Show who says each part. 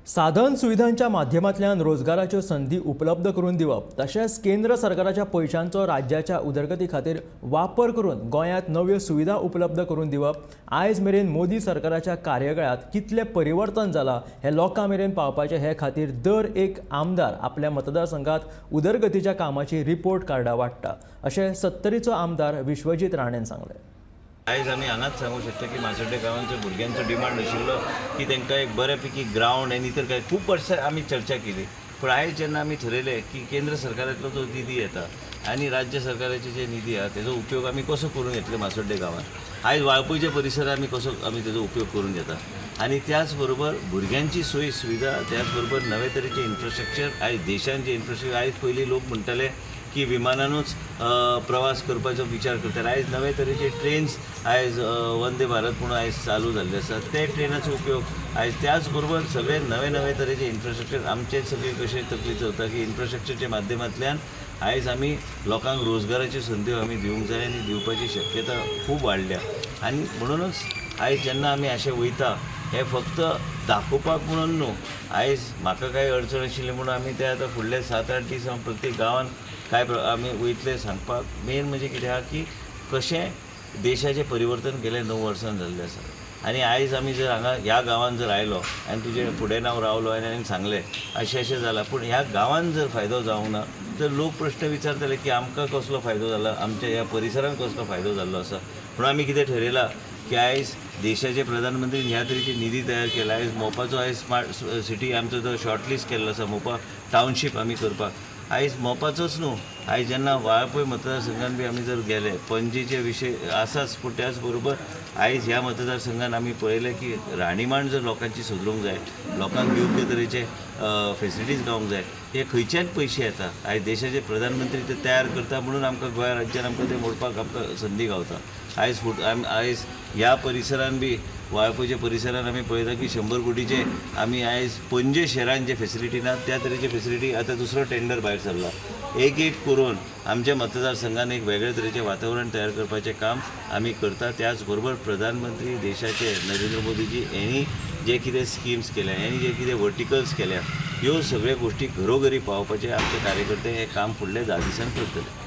Speaker 1: साधन सुविधांच्या माध्यमांतल्यान रोजगाराच्यो संदी उपलब्ध करून दिवप तशेंच केंद्र सरकाराच्या पयशांचो राज्याच्या उदरगती खातीर वापर करून गोंयांत नव्यो सुविधा उपलब्ध करून दिवप आयज मेरेन मोदी सरकाराच्या कार्यकाळांत कितलें परिवर्तन जालां हें लोकां मेरेन पावपाचें हे खातीर दर एक आमदार आपल्या मतदारसंघात उदरगतीच्या कामाची रिपोर्ट कार्डां वांट्टा अशें सत्तरीचो आमदार विश्वजीत राणेन सांगलें.
Speaker 2: आयज आमी हांगाच सांगूंक शकता की माजोड्डें गांवांचो भुरग्यांचो डिमांड आशिल्लो की तांकां एक बऱ्या पैकी ग्रावंड आनी इतर काय खूब वर्सां आमी चर्चा केली. पूण आयज जेन्ना आमी थरयलें की केंद्र सरकारांतलो जो निधी येता आनी राज्य सरकाराचे जे निधी आहा तेजो उपयोग आमी कसो करून घेतले माजोड्डें गांवांत, आयज वाळपयच्या परिसरांत आमी कसो आमी तेजो उपयोग करून घेता आनी त्याच बरोबर भुरग्यांची सोयी सुविधा, त्याच बरोबर नवे तरेचे इन्फ्रास्ट्रक्चर. आयज देशान जे इन्फ्रास्ट्रक्चर, आयज पयलीं लोक म्हणटाले की विमानानूच प्रवास करपाचो विचार करताले. आयज नवे तरेचे ट्रेन्स आयज वंदे भारत म्हणून आयज चालू जाल्ले आसा, ते ट्रेनाचो उपयोग आयज. त्याच बरोबर सगळे नवे नवे तरेचे इन्फ्रास्ट्रक्चर. आमचे सगळे कशें तकली चलता की इन्फ्रास्ट्रक्चरच्या माध्यमांतल्यान आयज आमी लोकांक रोजगाराच्यो संद्यो आमी दिवंक जाय आनी दिवपाची शक्यता खूब वाडल्या. आनी म्हणुनूच आयज जेन्ना आमी अशें वयता हें फक्त दाखोवपाक म्हणून न्हू, आयज म्हाका कांय अडचण आशिल्ली म्हणून आमी ते आतां फुडले 7-8 दीस हांव प्रत्येक गांवांत काय आमी वयतले सांगपाक. मेन म्हणजे कितें आहा की कशें देशाचें परिवर्तन गेले 9 वर्सां जाल्लें आसा आनी आयज आमी जर हांगा ह्या गांवांत जर आयलो आनी तुजे फुडें हांव रावलो आनी हांवें सांगलें अशें अशें जालां, पूण ह्या गांवांत जर फायदो जावंक ना तर लोक प्रश्न विचारतले की आमकां कसलो फायदो जाला, आमच्या ह्या परिसरांत कसलो फायदो जाल्लो आसा. पूण आमी कितें ठरयलां की आयज देशाचे प्रधानमंत्री ह्या तरेची निधी तयार केला. आयज मोपाचो आयज स्मार्ट सिटी आमचो जो शॉर्टलिस्ट केल्लो आसा मोपा टावनशीप आमी करपाक, आयज मोपाचोच न्हू, आयज जेन्ना वाळपय मतदारसंघान बी आमी जर गेले पणजेचे विशय आसाच, पूण त्याच बरोबर आयज ह्या मतदारसंघान आमी पळयलें की राहणीमान जर लोकांची सुदरूंक जाय, लोकांक योग्य तरेचे फेसिलिटीज गावंक जाय, हे खंयच्यान पयशे येता? आयज देशाचे प्रधानमंत्री ते तयार करता म्हणून आमकां गोंया राज्यान आमकां ते मोडपाक आमकां संदी गावता. आयज फुट आयज ह्या परिसरान बी वाळपयच्या परिसरान आमी पळयता की 100 कोटीचे आमी आयज पणजे शहरान जे फेसिलिटी ना त्या तरेचे फेसिलिटी आतां दुसरो टेंडर भायर सरला. एक एक करून आमच्या मतदारसंघान एक वेगळे तरेचें वातावरण तयार करपाचें काम आमी करता. त्याच बरोबर प्रधानमंत्री देशाचे नरेंद्र मोदीजी यांनी जे कितें स्किम्स केल्या, यांनी जे कितें वर्टिकल्स केल्या, ह्यो सगळ्यो गोश्टी घरोघरी पावोवपाचें आमचे कार्यकर्ते हें काम फुडल्या 10 दिसांनी करतले.